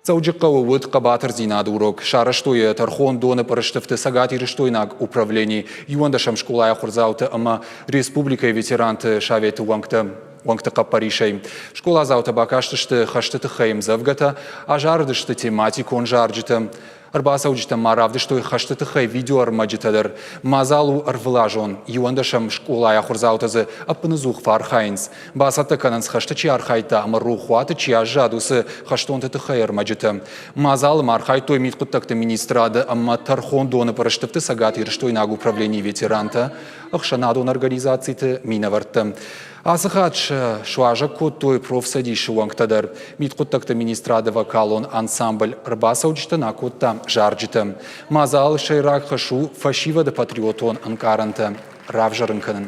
Дзӕуджыхъӕуы уыд хъӕбатырдзинады урок. Сарӕзтой йӕ тӕрхондоны пъырыстыфты цӕгатирыстойнаг управлени, иуӕндӕсӕм скъолайы ахуырдзаутӕ ӕмӕ республикӕйы ветеранты советы уӕнгтӕ уӕнгты хъӕппӕрисӕй. Скъоладзаутӕ бакастысты хӕсты тыххӕй ӕмдзӕвгӕтӕ, азарыдысты тематикон зарджытӕ. Ӕрбацӕуджытӕ ма равдыстой хӕсты тыххӕй видеоӕрмӕджытӕ дӕр. Мадзал у ӕрвылазон. Иуӕндӕсӕм скъолайы ахуырдзаутӕ дзы ӕппынӕдзух фӕархайынц. Бацӕттӕ кӕнынц хӕсты чи архайдта ӕмӕ рохуаты чи аззад, уыцы хӕстонты тыххӕй ӕрмӕджытӕ. Мадзалы ма архайдтой мидхъуыддӕгты министрады ӕмӕ тӕрхондоны пъырыстыфты цӕгатирыстойнаг управленийы ветерантӕ, ӕхсӕнадон организациты минӕвӕрттӕ. Ацы хатт сӕ суазӕг кодтой профцӕдисы уӕнгтӕ дӕр. Мидхъуыддӕгты министрады вокалон ансамбль ӕрбацӕуджытӕн акодта зарджытӕ. Мадзалы сӕйраг хӕс у фӕсивӕды патриотон ӕнкъарӕнтӕ равзӕрын кӕнын.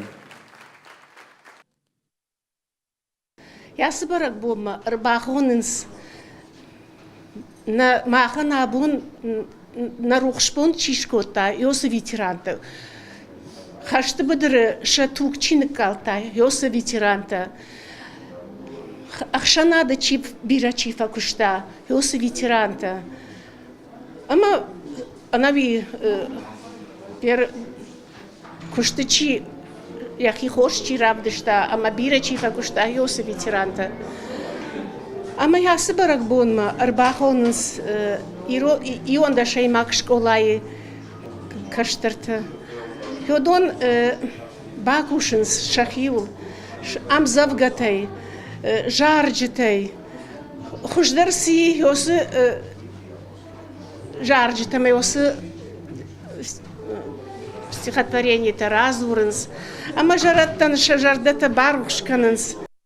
Ацы бӕрӕгбонмӕ ӕрбахонынц нӕ махӕн абон нӕ рухсбон чи скодта, уыцы ветерантӕ. Хӕсты быдыры сӕ туг чи ныккалдта, уыцы ветерантӕ. Ӕхсӕнады чи бирӕ чи фӕкуыста, уыцы ветерантӕ. Ӕмӕ ӕнӕуи куысты чи йӕхи хорз чи равдыста ӕмӕ бирӕ чи фӕкуыста, уыцы ветерантӕ. Ӕмӕ ацы бӕрӕгбонмӕ ӕрбахонынц иуӕндӕсӕймаг скъолайы кӕстӕртӕ. Уыдон бакусынц сӕхиуыл ӕмдзӕвгӕтӕй, зарджытӕй. Хуыздӕр цы и, уыцы зарджытӕ ӕмӕ уыцы стихотворениетӕ радзурынц ӕмӕ зӕрӕдтӕн сӕ зӕрдӕтӕ барухс кӕнынц.